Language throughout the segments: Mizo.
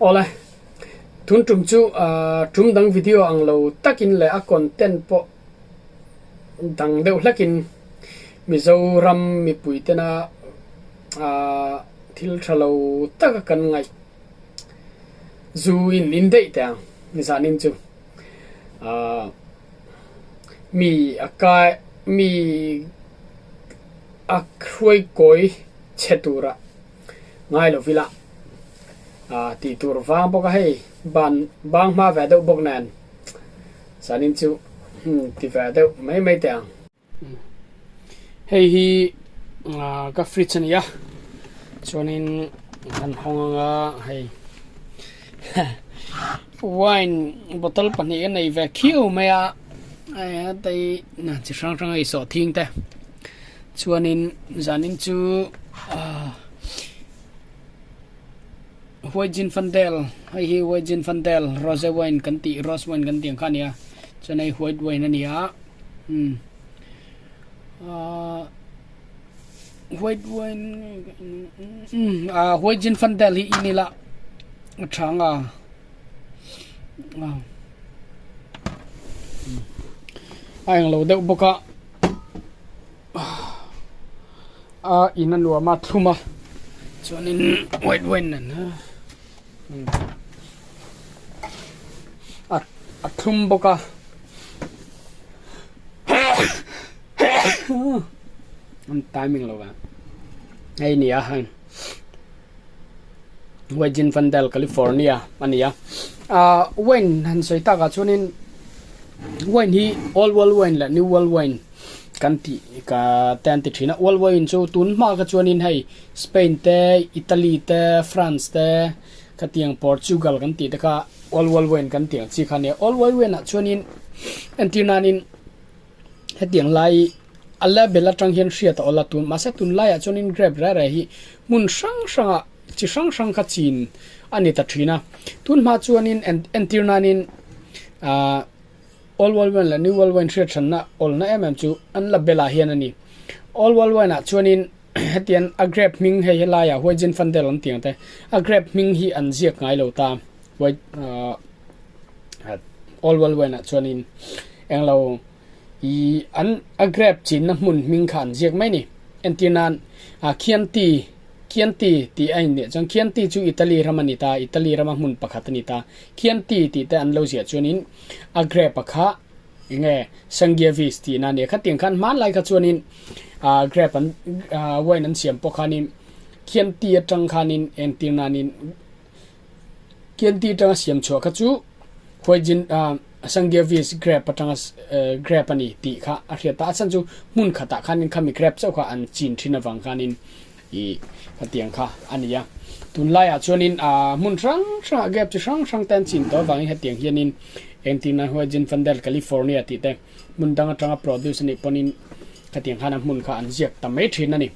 Awle, tun tum chu tum dang video ang lo takin leh a content pawh dang deuh hlakin Mizoram mipui tena thil tha lo taka kan ngaih zu in in daih teh ang zanin chu mi a kai mi a hruai kawi chhe tura ngai lo vila ah tih tur vang bawk a hei ban bang hma ve deuh bawk nen zanin chu ti ve deuh mai mai teh ang. Hei hi ah ka fridge a ni a chuanin kan hawng anga hei wine bottle pahnih a nei ve khiau mai a hei heta hi chi hrang hrang a insawh thing te. Chuanin zanin chu ahh White Zinfandel hei hi White Zinfandel rose wine kan tih rose wine kan tih ang kha a ni a chuan hei white wine a ni a umm ahh white wine umm ah White Zinfandel hi in ila a tha ang a a englo deuh bawk a. A in a nuam a thlum a chuanin white wine nen a a thlum bawk a an timing lo vang hei ni a heng white zinfandel california a ni a ah wine han sawi takah chuanin wine hi old world wine leh new world wine. Kan tih ka te an ti thin a, World War in chu tun hma kha chuanin hei Spain te, Italy te, France te khatiang Portugal kan tih te kha World War One kan tih ang chi kha a nia. World War One ah chuanin entir nanin hetiang lai a label atang hian hriat a awlh a tun mahse tun laiah chuanin grape reh reh hi hmun hrang hrangah chi hrang hrang kha chin a ni ta thin a. Tun hma chuanin entir nanin ah. Old World Wine leh New World Wine hriat hranna awlna em em chu an la belah hian a ni. Old World Wine ah chuanin hetian a grape hming hei helaiah White Zinfandel an tih ang te, a grape hming hi an ziak ngai lo ta. White ah Old World Wine ah chuanin englo ih an a grape chinna hmun hming kha an ziak mai a ni. Entir nan ah Chianti Chianti tih a inneih chuan Chianti chu Italy ram a ni ta, Italy rama hmun pakhat a ni ta. Chianti tih te an lo ziah chuanin a grape a kha enge Sangiovese tihna a ni a. Khatiang khan hmanlai kha chuanin ah grape an ah wine an siam pawh khanin Chianti atang khanin entir nanin Chianti atanga siam chhuah kha chu Huaijin ah Sangiovese grape atanga grape a ni tih kha a hriat ta. A chhan chu hmun khatah khanin khami grape chauh kha an chin thin avang khanin ih khatiang kha a ni a. Tunlaiah chuanin ah hmun hrang hrangah grape chi hrang hrang te an chin tawh avangin hetiang hianin engtin an Huaijin Fandel California tih te hmun dang atanga produce a nih pawhin khatiang khan a hmun kha an ziak ta mai thin a ni.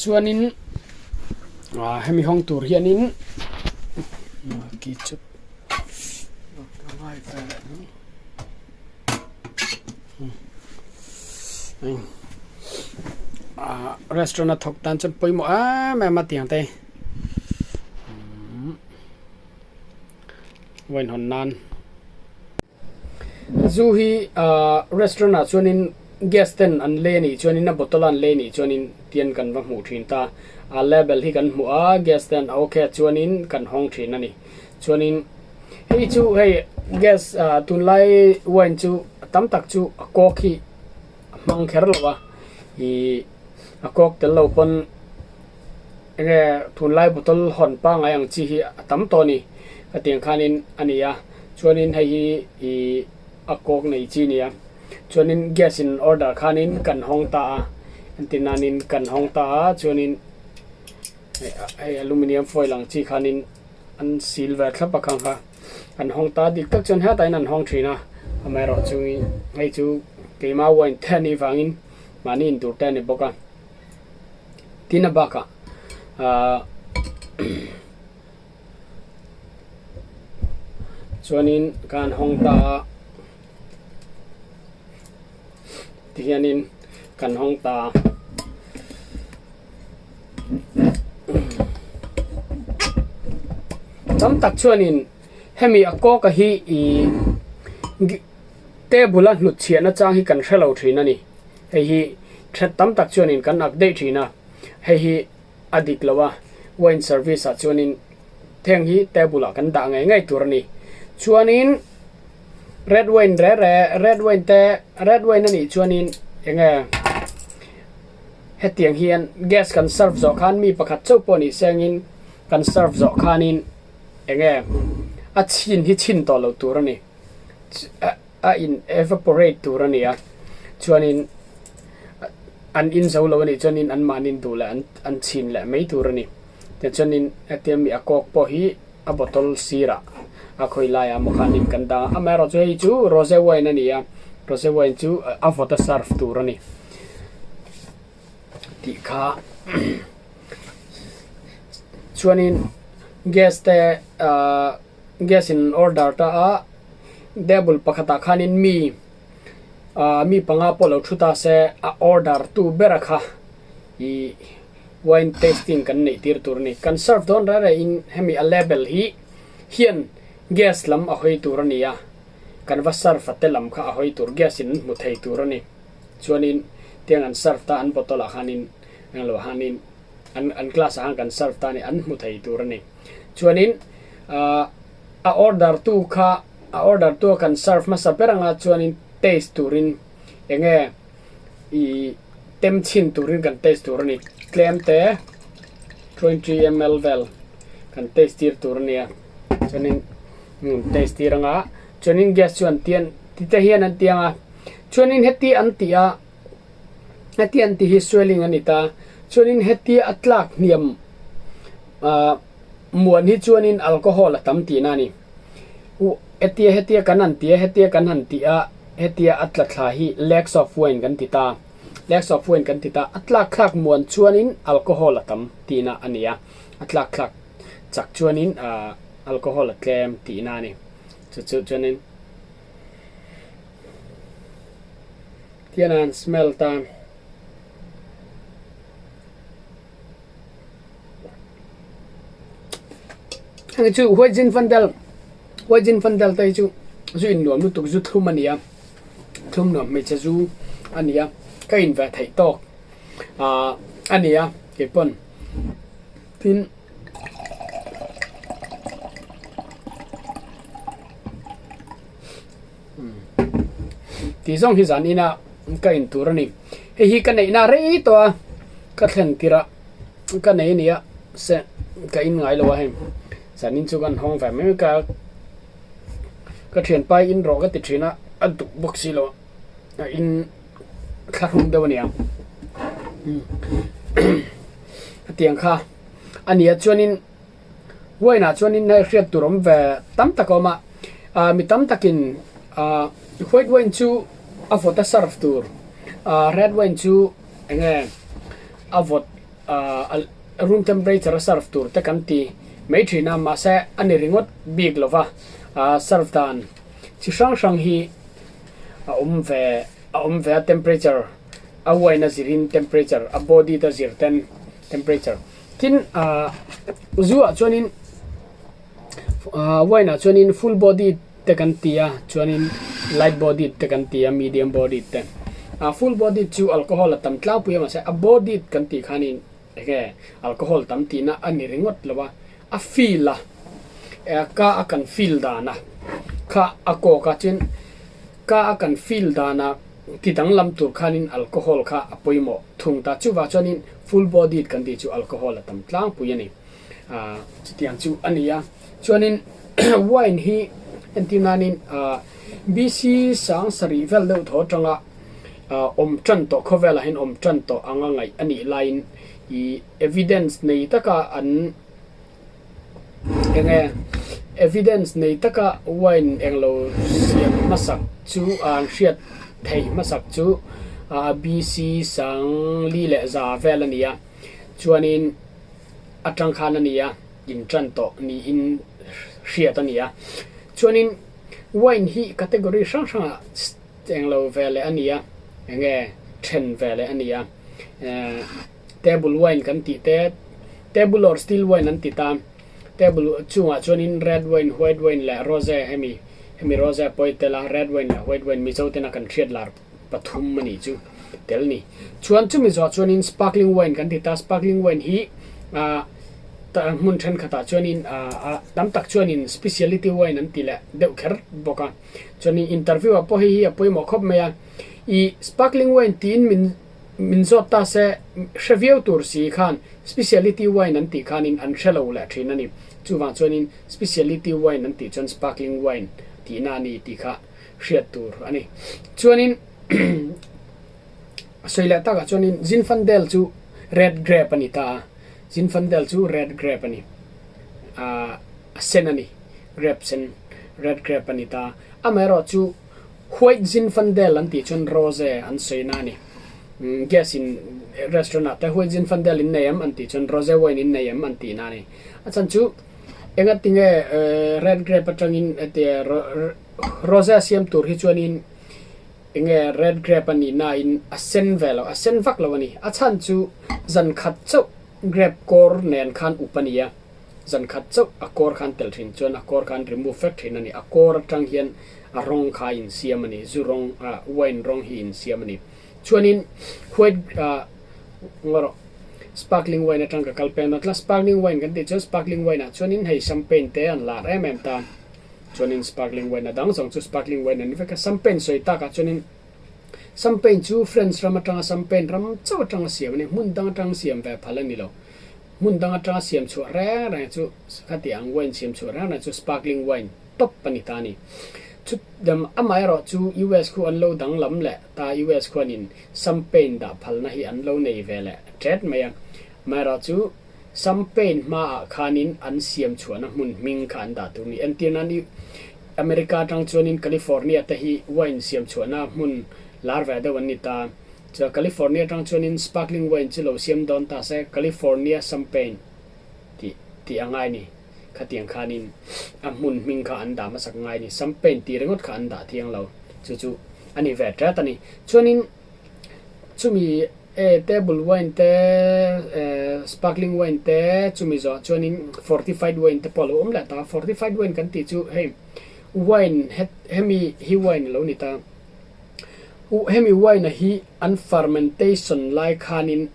Chuanin ah hemi hawng tur hianin ah restaurant a thawk tan chuan pawimawh em em a tiang te wine hawn nan. Zu hi ahh restaurant ah chuanin gas ten an lei anih chuanin a bottle a an lei anih chuanin tian kan va hmuh thin ta a label hi kan hmuh a gas ten a okay chuanin kan hawng thin a ni chuanin hei chu hei gas ah tunlai wine chu tam tak chu a kawk hi a hmang kher lo a ihh a kawk tel lo pawn enge tunlai bottle hawn pangngai ang chi hi a tam tawh a ni hetiang khanin a ni a chuanin hei hi ihh a kawk nei chi a ni a chuanin gas in order khanin kan hawng ta a entir nanin kan hawng ta a chuanin hei aluminium foil ang chi khanin an sil ve thlap a khang kha an hawng ta dik tak chuan hetah hian an hawng thin a amaherawhchu hei chu keima wine te anih vangin mahni intur te a ni bawk a. Tin a bakah ahh chuanin ka han hawng ta a tihianin kan hawng ta a. Tam tak chuanin hemi a kawka hi ih table a hnut chhiahna chang hi kan hre lo thin a ni. Hei hi that tam tak chuanin kan ak daih thin a, hei hi a dik lo a, wine service ah chuanin heng hi table ah kan dah ngei ngei tur a ni. Chuanin red wine re re red wine te red wine a nih chuanin eng nge hetiang hian gas kan serve zawh khan mi pakhat chauh pawh ni sengin kan serve zawh khanin eng nge a chhin hi chhin tawh loh tur a ni. A in evaporate tur a ni a chuanin an in zo lo a nih chuanin an mahni duh leh an chhin leh mai tur a ni tichuanin hetia mi a kawk pawh hi a bottle sirah a khawi laiah maw khanin kan dah a amaherawh chu hei chu rose wine a ni a rose wine chu a vawt a serve tur a ni tih kha chuanin gas te ahh. Gas in order ta a, table pakhatah khanin mi ah mi panga pawh lo thu ta se a order tu ber a kha ih wine tasting kan neih tir tur a ni. Kan serve dawn reng reng in hemi a label hi hian gas lam a hawi tur a ni a, kan va serve a te lam kha a hawi tur gas in an hmu thei tur a ni. Chuanin tiang an serve ta an bottle ah khanin englo hanin an an glass ah khan kan serve ta a ni an hmu thei tur a ni. Chuanin ahh a order tu kha a order tu a kan serve hmasa ber anga chuanin taste turin eng nge ih tem chhin turin kan taste tur a ni tlem te 20 ml vel kan taste tir tur a nia chuanin umm taste tir anga chuanin gas chu an tian ti te hian an ti anga chuanin heti an tih a heti an tih hi swelling a ni ta chuanin heti a tlak hniam ahh muan hi chuanin alcohol a tam tihna a ni uh hetia hetia kan han ti a hetia kan han tih a hetia a tla thla hi legs of wine kan ti ta legs of wine kan ti ta a tlak thlak muan chuanin alcohol a tam tihna a ni a a tlak thlak chak chuanin ahh alcohol a tlem tihna a ni chu chu chuanin tian an smell ta. Hei chu White Zinfandel White Zinfandel te hi chu zu in nuam lutuk zu thlum a ni a thlum nuam hmeichhe zu a ni a ka in ve theih tawk ah a ni a keipawn tin. Tih zawng hi zan ina ka in tur a ni. Hei hi ka neihna rei tawh a, ka thlen tirh a ka nei a ni a, se ka in ngai lo a hei. Zan in chu kan hawng ve mai ka ka thianpa in rawh ka ti thin a, a duh bawk si lo a, a in thlahrung deuh a ni ang. Hetiang kha a ni a chuanin. Wine ah chuanin hei hriat tur awm ve tam tak a awm a, ah mi tam takin ah white wine chu a vawt a serve tur ah red wine chu eng nge a vawt ah room temperature a serve tur te kan ti mai thin a mahse a ni ringawt bik lo va ah serve dan chi hrang hrang hi a awm ve a awm ve a temperature a wine a zirin temperature a body te zir ten temperature. Tin ah zu ah chuanin ah wine ah chuanin full body te kan ti a chuanin light body te kan ti a medium body te ah full body chu alcohol a tam tlangpui a mahse a body kan tih khanin eng nge alcohol tam tihna a ni ringawt lo a a feel a ka a kan feel dan a kha a kawk a chuan ka a kan feel dan a ti danglam tur khanin alcohol kha a pawimawh thung ta. Chuvah chuanin full bodied kan tih chu alcohol a tam tlangpui a ni. Ahh chutiang chu a ni a. Chuanin wine hi entir nanin ahh BC sang sarih vel deuh thaw atanga ahh awm tan tawh khawvelah hian awm tan tawh anga ngaih a nih laiin ih evidence nei taka an Eng nge evidence nei taka wine englo siam hmasak chu an hriat theih hmasak chu BC sang li leh za vel a ni a, chuanin atang khan a ni a, in tan tawh niin hriat a ni a. Chuanin wine hi category hrang hrangah englo ve leh a ni a, eng nge then ve leh a ni a. Table wine kan tih te, table or still wine an ti ta. Table chungah chuanin red wine, white wine leh rose hemi hemi rose pawh hi tel a, red wine leh white wine Mizo tena kan hriat lar pathum a nih chu tel ni. Chuan chumi zawh chuanin sparkling wine kan ti ta, sparkling wine hi ah hmun thenkhatah chuanin ah tam tak chuanin speciality wine an ti leh deuh kher bawk a. Chuanin interview ah pawh hei hi a pawimawh khawp mai a, ih sparkling wine tiin min Min zawt ta se, hre viau tur si khan speciality wine an tih khanin an hre lo leh thin a ni. Chuvang chuanin speciality wine an tih chuan sparkling wine tihna a ni tih kha hriat tur a ni. Chuanin a sawi leh takah chuanin Zinfandel chu red grape a ni ta a, Zinfandel chu red grape a ni, a sen a ni, grape sen, red grape a ni ta a. Amaherawhchu White Zinfandel an tih chuan Rose an sawina a ni. Guest in restaurant ah te White Zinfandel in nei em an tih chuan Rose wine in nei em an tihna a ni. A chhan chu enga tinge red grape atangin hetia Rose siam tur hi chuanin enge red grape a nih nain a sen ve lo, a sen vak lo a ni. A chhan chu zan khat chauh grape kawr nen khan up a ni a. Zan khat chauh a kawr khan tel thin chuan a kawr khan remove vek thin a ni. A kawr atang hian a rawng kha a insiam a ni. Zu rawng, wine rawng hi insiam a ni. Chuanin white ngaw rawh sparkling wine atang ka kal peng dawn tlat. Sparkling wine kan tih chuan sparkling wine ah chuanin hei champagne te an lar em em ta. Chuanin sparkling wine a dang zawng chu sparkling wine an ni vek a. Champagne sawi takah chuanin champagne chu French ram atanga champagne ram chauh atanga siam a ni. Hmun dang atang siam ve phal a ni lo. Hmun dang atanga siam chhuah reng reng chu khati ang wine siam chhuah reng reng chu sparkling wine tawp a ni ta a ni. Chu dam amaherawh chu US khu an lo danglam leh ta US khuanin champagne dah phalna hi an lo nei ve leh ṭet mai a. Amaherawh chu champagne hmaah khanin an siam chhuahna hmun hming kha an dah tur a ni. Entir nan America atang chuanin California te hi wine siam chhuahna hmun lar ve deuh an ni ta. Chuan California atang chuanin sparkling wine chu lo siam dawn ta se, California Champagne tih tih a ngai ni. Khatiang khanin a hmun hming kha an dah hmasak ngai ni. Champagne tih ringawt kha an dah thiang lo. Chu chu a ni ve ṭet a ni. Chuanin chumi e table wine te, e sparkling wine te chumi zawh chuanin fortified wine te pawh a lo awm leh ta. Fortified wine kan tih chu hei wine hemi hi wine a lo ni ta. Hemi wine hi an fermentation lai khanin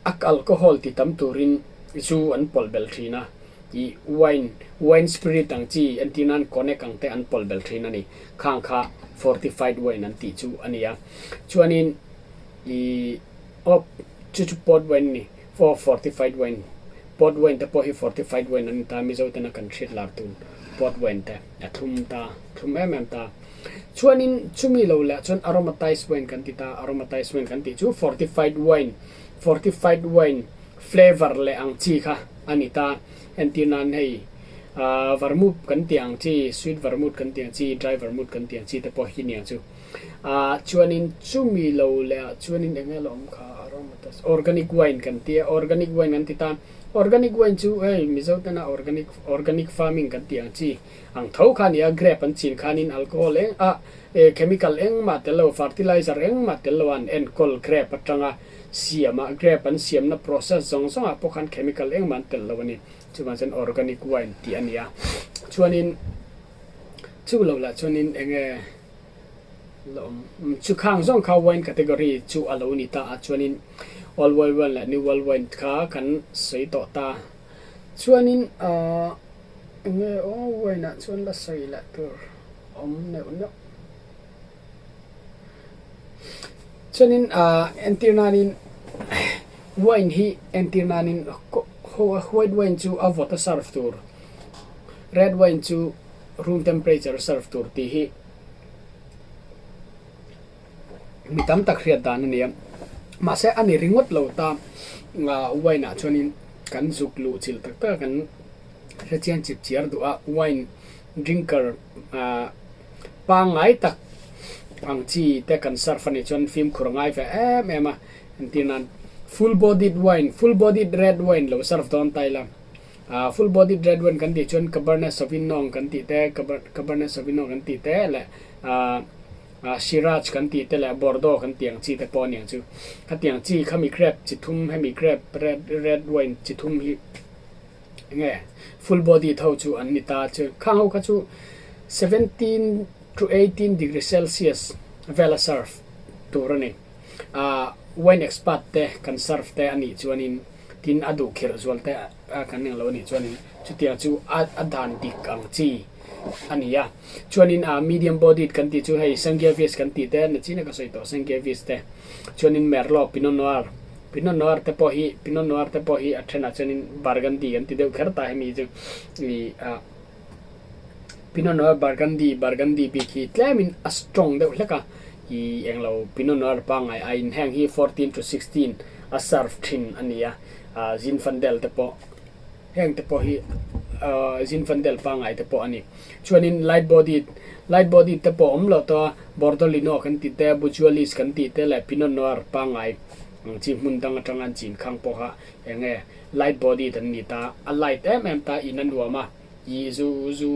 a alcohol ti tam turin zu an pawlh belh thin a, ih wine, wine spirit ang chi entir nan cognac ang te an pawlh belh thin a ni. Khang kha fortified wine an tih chu a ni a. Chuanin ih aw chu chu port wine a ni, aw fortified wine, port wine te pawh hi fortified wine an ni ta, Mizo tena kan hriat lar tur port wine te a thlum ta, thlum em em ta. Chuanin chumi lo leh chuan aromatized wine kan ti ta, aromatized wine kan tih chu fortified wine, fortified wine flavour leh ang chi kha a ni ta. Entir nan hei ah vermouth kan tih ang chi, sweet vermouth kan tih ang chi, dry vermouth kan tih ang chi te pawh hi niang chu. Ah chuanin chumi lo leh ah chuanin eng nge la awm kha aromatized, organic wine kan ti a, organic wine kan ti ta. Organic wine chu hei Mizo tena organic, organic farming kan tih ang chi. Ang tho kha nia grape an chin khanin alcohol eng ah eh chemical engmah tel lo fertilizer engmah tel lo an enkawl grape atanga siam a grape an siamna process zawng zawng ah pawh khan chemical engmah an tel lo a ni chuvang chuan organic wine tih a ni a chuanin chu lo lah chuanin eng nge la awm chu khang zawng kha wine category chu a lo ni ta a chuanin old world wine leh new world wine kha kan sawi tawh ta chuanin ah. Enge aw wine ah chuan la sawi leh tur awm neuh neuh. Chuanin ah entir nanin wine hi entir nanin white wine chu a vawt a serve tur red wine chu room temperature a serve tur tih hi mi tam tak hriat dan a ni a mahse a ni ringawt lo ta wine ah chuanin kan zuk luh chilh tak tak a kan hrechiang chip chiar duh a wine drinker ah pangngai tak ang chi te kan serve a nih chuan fimkhur a ngai ve em em a entir nan full bodied wine full bodied red wine lo serve dawn ta ila ah full bodied red wine kan tih chuan cabernet sauvignon kan tih te cabernet sauvignon kan tih te leh ah. Ah Siraj kan tih te leh Bordeaux kan tih ang chi te pawh a niang chu. Khatiang chi khami grape chi thum hemi grape red red wine chi thum hi Enge full body tho chu an ni ta chu khang ho kha chu 17 to 18 degree celsius vela serve tur a ni. Ahh wine expert te kan serve te a nih chuanin tin a duh khirh zual te kan eng lo a nih chuanin chutiang chu a a dan dik ang chi a ni a. Chuanin ahh medium bodied kan tih chu hei Sangiovese kan tih te nachina ka sawi tawh Sangiovese te chuanin Merlot, Pinot Noir, Pinot Noir te pawh hi Pinot Noir te pawh hi a thenah chuanin Burgundy kan ti deuh kher ta hemi chu ih ah Pinot Noir Burgundy, Burgundy bik hi tlemin a strong deuh hlek a ih englo Pinot Noir pangngai aiin heng hi 14 to 16 a serve thin a ni a ah Zinfandel te pawh Heng te pawh hi ahh Zinfandel pangngai te pawh a ni. Chuanin light body light body te pawh a awm lo tawh a, Bordolino kan tih te, Buchualis kan tih te leh Pinot Noir pangngai ang chi hmun dang atanga an chin khang pawh kha eng nge light body an ni ta, a light em em ta in a nuam a, ih zu zu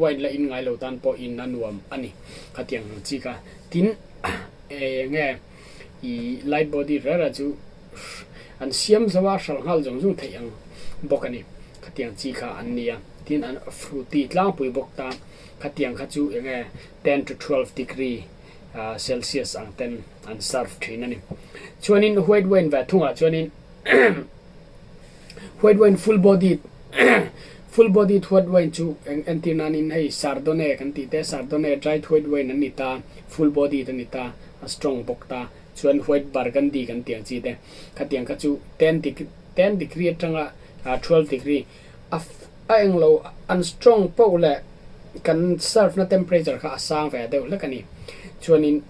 wine la in ngai lo tan pawh in a nuam a ni khatiang ang chi kha. Tin eng nge ih light body rera chu An siam zo a, hralh nghal zawng zawng theih ang bawk a ni. Khatiang chi kha an ni a, tin an fruity tlangpui bawk ta. Khatiang kha chu eng nge 10 to 12 degree celsius ang ten an serve thin a ni. Chuanin white wine ve thungah chuanin white wine full bodied full bodied white wine chu eng entir nanin hei chardonnay kan tih te chardonnay dried white wine an ni ta, full bodied a ni ta, a strong bawk ta. Chuan white burgundy kan tih ang chi te, khatiang kha chu 10 degree 10 degree atanga 12 degree a a englo an strong poh leh kan serve na temperature kha a sang ve deuh hlek a ni. Chuanin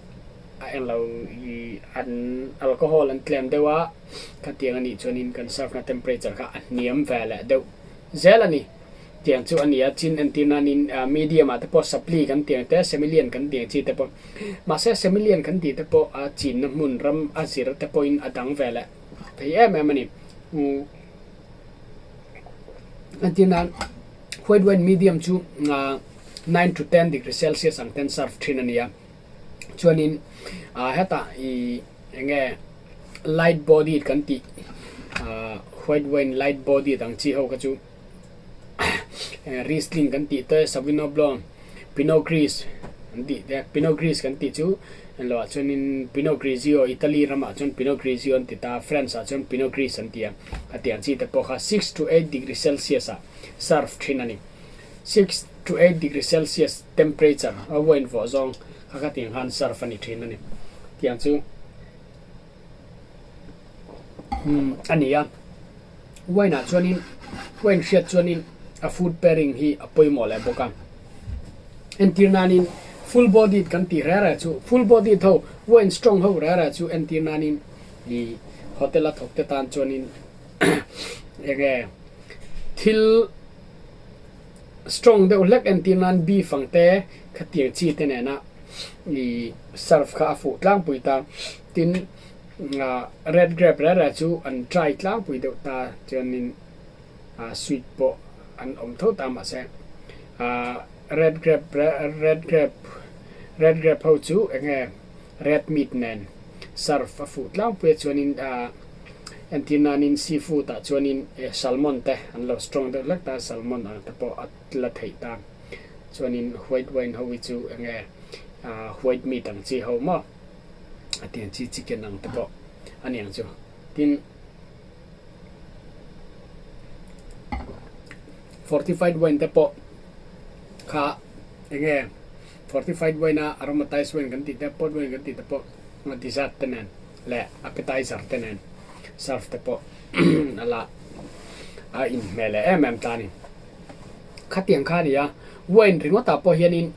a englo ih an alcohol an tlem deuh a, khatiang a nih chuanin kan serve na temperature kha a hniam ve leh deuh zel a ni. Tiang chu a ni a, chin entir nanin medium ah te pawh sapli kan tih ang te, semilian kan tih ang chi te pawh. Mahse semilian kan tih te pawh a chinna hmun ram a zir te pawhin a dang ve leh thei em em a ni. Entir nan white wine medium chu 9 to 10 degree celsius ang ten serve thin a ni a. Chuanin hetah ih eng nge light bodied kan tih white wine light bodied ang chi ho kha chu Riesling kan tih te Sauvignon Blanc Pinot Gris an tih te Pinot Gris kan tih chu englo ah chuanin Pinot Grigio Italy ramah chuan Pinot Grigio an ti ta France ah chuan Pinot Gris an ti a khatiang chi te pawh kha 6 to 8 degree Celsius ah serve thin a ni 6 to 8 degree Celsius temperature a wine vawh zawng kha khatiang khan serve a ni thin a ni tiang chu a ni a. Wine ah chuanin wine hriat chuanin a food pairing hi a pawimawh leh bawk a. Entir nanin full bodied kan tih reh reh chu full bodied ho wine strong ho reh reh chu entir nanin ih hotel a thawk te tan chuanin eng nge thil strong deuh hlek entir nan beef ang te khatiang chi te nena ih serve kha a fuh tlangpui ta tin. Red grape reh reh chu an try tlangpui deuh ta chuanin sweet pawh an awm tho ta mahse red grape red grape red grape ho chu eng nge red meat nen serve a fuh tlangpui a chuanin entir nanin seafood ah chuanin salmon te an lo strong deuh hlek ta salmon ang te pawh a la theih ta chuanin white wine ho hi chu eng nge white meat ang chi ho maw. A tiang chi chicken ang te pawh a ni ang chu tin fortified wine te pawh kha eng nge fortified wine a aromatized wine kan tih te port wine kan tih te pawh dessert te nen leh appetizer te nen serve te pawh a la a inhmeh leh em em ta a ni khatiang kha a ni a wine ringawt ah pawh hianin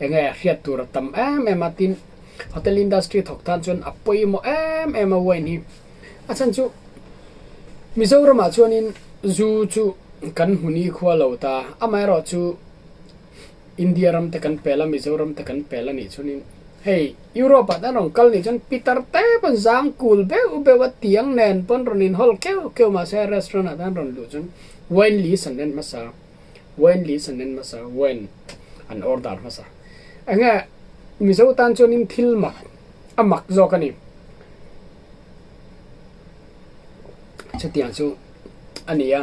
eng nge hriat tur a tam em em a tin. Hotel industry thawk tan chuan a pawimawh em em a wine hi. A chhan chu Mizoramah chuanin zu chu kan hmu ni khua lo ta, amaherawh chu India ram te kan pel a, Mizoram te kan pel a nih chuanin hei Europe ah te an rawn kal nih chuan pitar te pawn zang kul beuh beuh a tiang nen pawn rawn inhawl keuh keuh mahse restaurant ah te an rawn luh chuan wine list an en hmasa, wine list an en hmasa, wine an order hmasa. Enge Mizo tan chuanin thil mak a mak zawk a ni. Chutiang chu a ni a.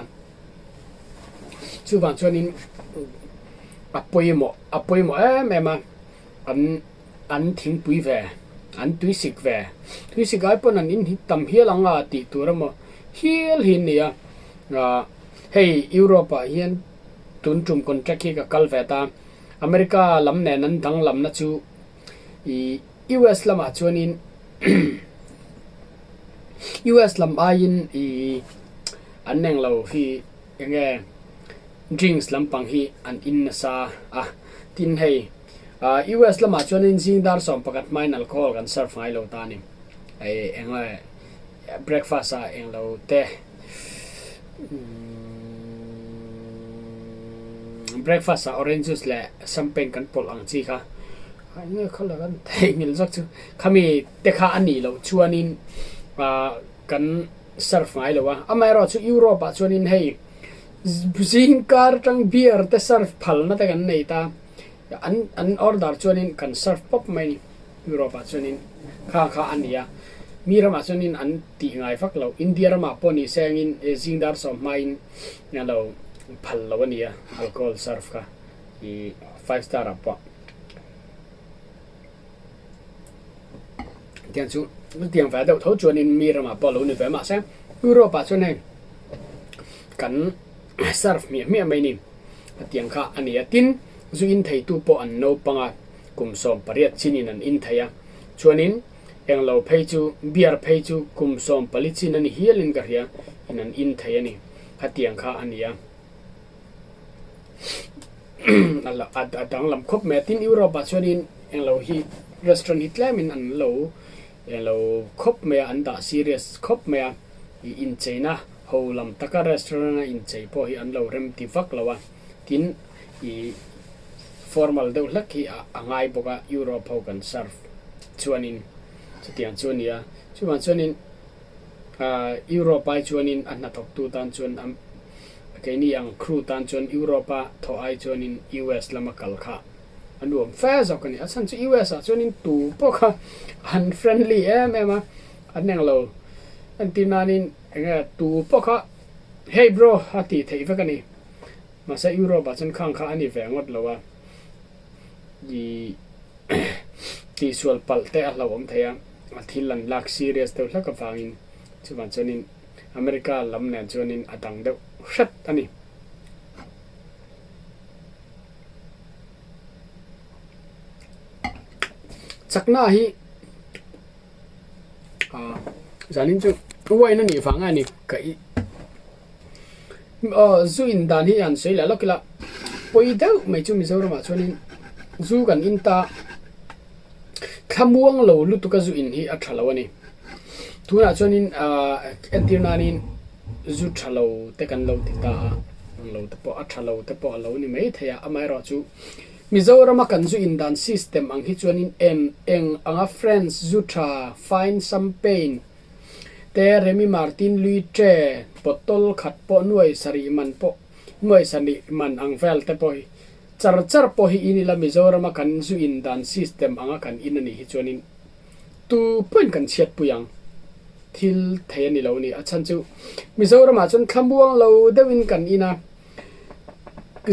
Chuvang chuanin a pawimawh a pawimawh em em a, an an thingpui ve, an tuisik ve, tuisik ai pawn an in tam hial ang a tih tur emaw hial hi an ni a, ah hei Europe ah hian tun tum contract hi ka kal ve ta, America lam nen an danglamna chu ih US lamah chuanin US lam aiin ih an englo hi enge drinks lampang hi an in nasa a tin hei ah US lamah chuanin zing dar 11 hmain alcohol kan serve ngai lo ta a ni ih enge breakfast ah englo te breakfast ah orange juice leh champagne kan pawlh ang chi kha enge kha la kan theihnghilh zawk chu khami te kha a nih loh chuanin ah kan serve ngai lo a amaherawhchu Europe ah chuanin hei zingkar atang beer te serve phalna te kan nei ta an an order chuanin kan serve pawp mai a ni Europe ah chuanin kha kha a ni a mi ramah chuanin an tih ngai vak lo India ramah pawh ni se angin zingdar sawm hmain a lo phal lo a ni a alcohol serve kha ih five star ah pawh. Tiang chu tiang ve deuh tho chuanin mi ramah pawh a lo ni ve mahse Europe ah chuan hei kan serve hmiah hmiah mai ni a tiang kha a ni a tin zu in theitu pawh an naupang a kum 18 chinin an in thei a chuanin englo phei chu beer phei chu kum 14 chin a ni hialin ka hria in an in thei a ni khatiang kha a ni a. A danglam khawp mai a tin Europe ah chuanin englo hi restaurant hi tlemin an lo englo khawp mai a an dah serious khawp mai a ih incheina ho lam taka restaurant a inchei pawh hi an lo rem ti vak lo a tin ih formal deuh hlek hi a ngai bawk a Europe ho kan serve chuanin chutiang chu a ni a chuvang chuanin Europe ai chuanin a hnathawktu tan chuan a Keini ang crew tan chuan Europe a thawh ai chuanin US lama kal kha a nuam fe zawk a ni. A chhan chu US ah chuanin tu pawh kha an friendly em em a, an englo entir nanin enge tu pawh kha hey bro a tih theih vek a ni. Mahse Europe ah chuan khang kha a ni ve ngawt lo a, ih tihsual palh te a hlauhawm thei a, a thil an lak serious deuh hlek avangin chuvang chuanin America lam nen chuanin a dang deuh hret a ni. Chakna hi ah zanin chu wine a nih vang a ni ka i aw zu in dan hi an sawi leh lawk ila pawi deuh mai chu Mizoram ah chuanin zu kan in ta. Thlamuang lo lutuk a zu in hi a tha lo a ni. Tunah chuanin ahh entir nanin zu tha lo te kan lo ti ta a, ang lo te pawh a tha lo te pawh a lo ni mai thei a, amaherawh chu Mizorama kan zu in dan system ang hi chuanin eng eng anga French zu tha fine champagne te Remy Martin Louis Tre bottle khat pawh nuai sarih man pawh nuai sarih man ang vel te pawh hi Char char pawh hi in ila Mizorama kan zu in dan system anga kan in a nih hi chuanin tu pawhin kan chhiatpui ang thil thei a ni lo a ni. A chhan chu Mizoramah chuan thlamuang lo deuhin kan in a,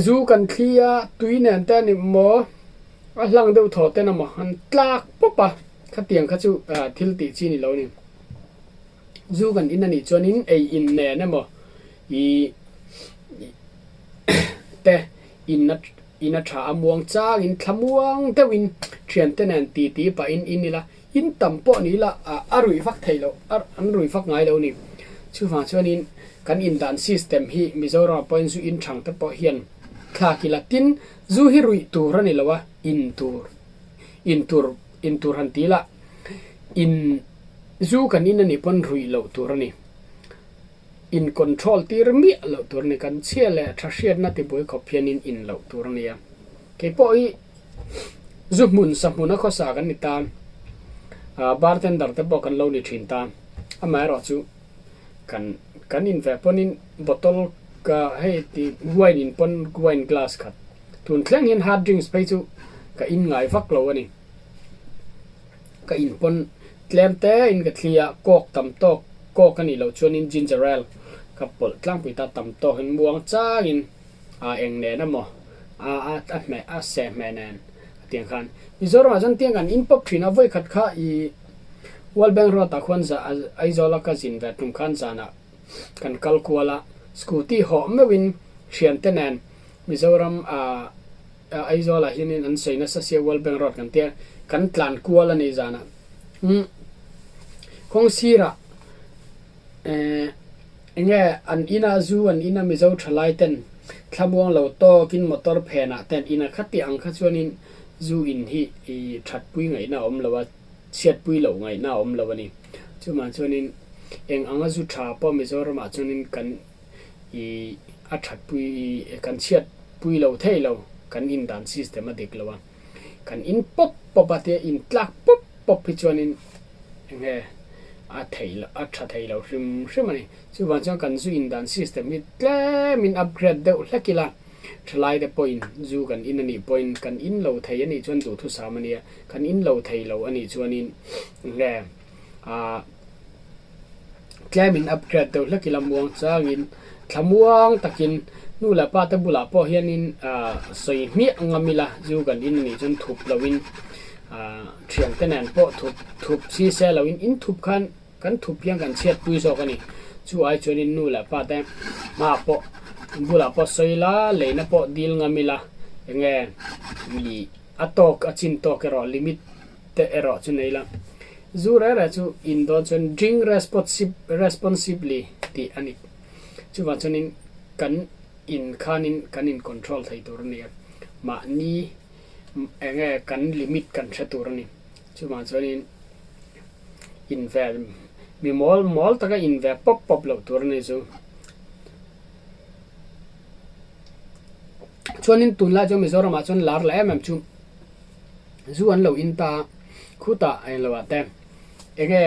zu kan thli a, tui nen te a ni maw, a hlang deuh thaw ten emaw an tlak pawp a, khatiang kha chu thil tih chi a ni lo a ni. Zu kan in a nih chuanin ei in nen emaw ih te in a in a tha a muang changin thlamuang deuhin thiante nen ti ti pahin in ila in tam pawh ni ila ah a ruih vak theih loh a an ruih vak ngai lo a ni. Chuvang chuanin kan indan system hi Mizoram ah pawhin zu in thang te pawh hian thlak ila tin zu hi ruih tur a ni lo a in tur in tur in tur han ti ila in zu kan in a nih pawn ruih loh tur a ni. In control tir miah loh tur a ni. Kan chhia leh tha hriatna tibuai khawp hianin in loh tur a ni a. Kei pawh hi zu hmun sa hmuna khawsa kan ni ta, bartender te pawh kan lo ni thin ta. Amaherawh chu kan kan in ve pawnin bottle ka hei ti wine in pawn wine glass khat tun thleng hian hard drinks phei chu ka in ngai vak lo a ni. Ka in pawn tlem te in ka thli a, coke tam tawk, coke a nih loh chuanin ginger ale ka pawlh tlangpui ta tam tawkin muang changin Ah eng nen emaw a a a hmeh a seh hmeh nen tiang khan Mizoramah chuan tiang kan in pawp thin a vawikhat kha ih World Bank Road ah khuan za Aizawl a ka zin ve tum khan zanah kan kal kual a scooty hawh meuhin thiante nen Mizoram ah Aizawl ah hianin an sawi nasa sia World Bank Road kan tia kan tlan kual a ni zanah umm kawng sirah Eh, enge an ina zu an ina Mizo thalai ten thlamuang lo tawkin motor phenah te an ina khati ang kha chuanin zu in hi i thatpui ngaihna a awm lo a, chhiatpui loh ngaihna a awm lo a ni. Chuvang chuanin eng anga zu tha pawh Mizoramah chuanin kan i a thatpui i kan chhiatpui lo thei lo, kan in dan system a dik lo a. Kan in pawp pawp a tia in tlak pawp pawp hi chuanin enge a thei loh a tha thei lo hrim hrim a ni. Chuvang chuan kan zu in dan system hi tlemin upgrade deuh hlek ila thalai te pawhin zu kan in anih pawhin kan in lo thei anih chuan duhthusam a nia, kan in lo thei lo anih chuanin enge ah Tlemin upgrade deuh hlek ila muang changin thlamuang takin nu leh pa te bulah pawh hianin ah sawi hmiah ngam ila zu kan in anih chuan thup loin ah thiante nen pawh thup thup si se loin in thup khan kan thup hian kan chhiatpui zawk a ni. Chu ai chuanin nu leh pa te hmaah pawh bulah pawh sawi ila leina pawh dil ngam ila enge ih a tawk a chin tawk erawh limit te erawh chu nei la. Zu reh reh chu in dawn chuan drink responsibly tih a ni. Chuvang chuanin kan in khanin kan in control thei tur a ni a, mahni eng nge kan limit kan hre tur a ni. Chuvang chuanin in ve mi mawl mawl taka in ve pawp pawp loh tur a ni chu. Chuanin tunlai chuan Mizoramah chuan lar leh em em chu. Zu an lo in ta a, khutah englo ah te enge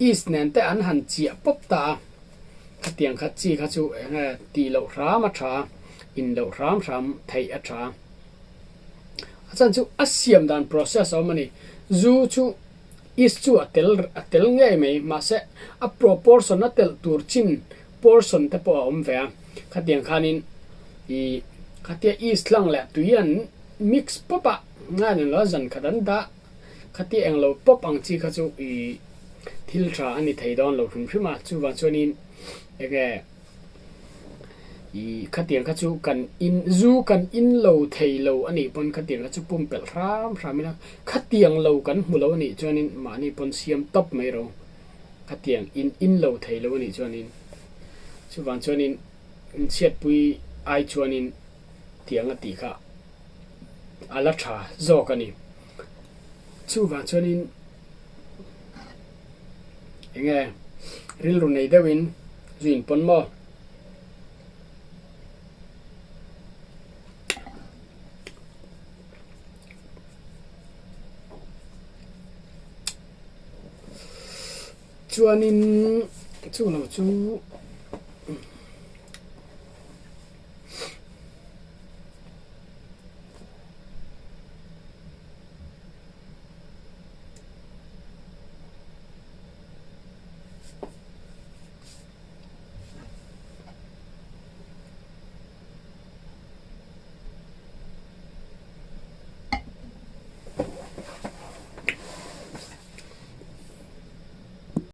yeast nen te an han chiah pawp ta a, khatiang kha chi kha chu enge tih loh hram a tha a, in loh hram hram theih a tha a. A chhan chu a siam dan process a awm a ni, zu chu yeast chu a tel a tel ngei mai mahse a proportion a telh tur chin portion te pawh a awm ve a, khatiang khanin ih khatia yeast hlang leh tui an Mix pawp a ngai ni lo zan khat an dah khati eng lo pawp ang chi kha chu i thil tha a ni thei dawn lo hrim hrim a chuvang chuanin enge i khatiang kha chu kan in zu kan in lo thei lo a nih pawn khatiang kha chu pumpelh hram hram ila khatiang lo kan hmu lo a nih chuanin mahni pawn siam tawp mai ro khatiang in in lo thei lo a nih chuanin chuvang chuanin inchhiatpui ai chuanin. Tiang a tih kha a la tha zawk a ni. Chuvang chuanin eng nge rilru nei deuhin zu inpawn maw? Chuanin chu lo chu.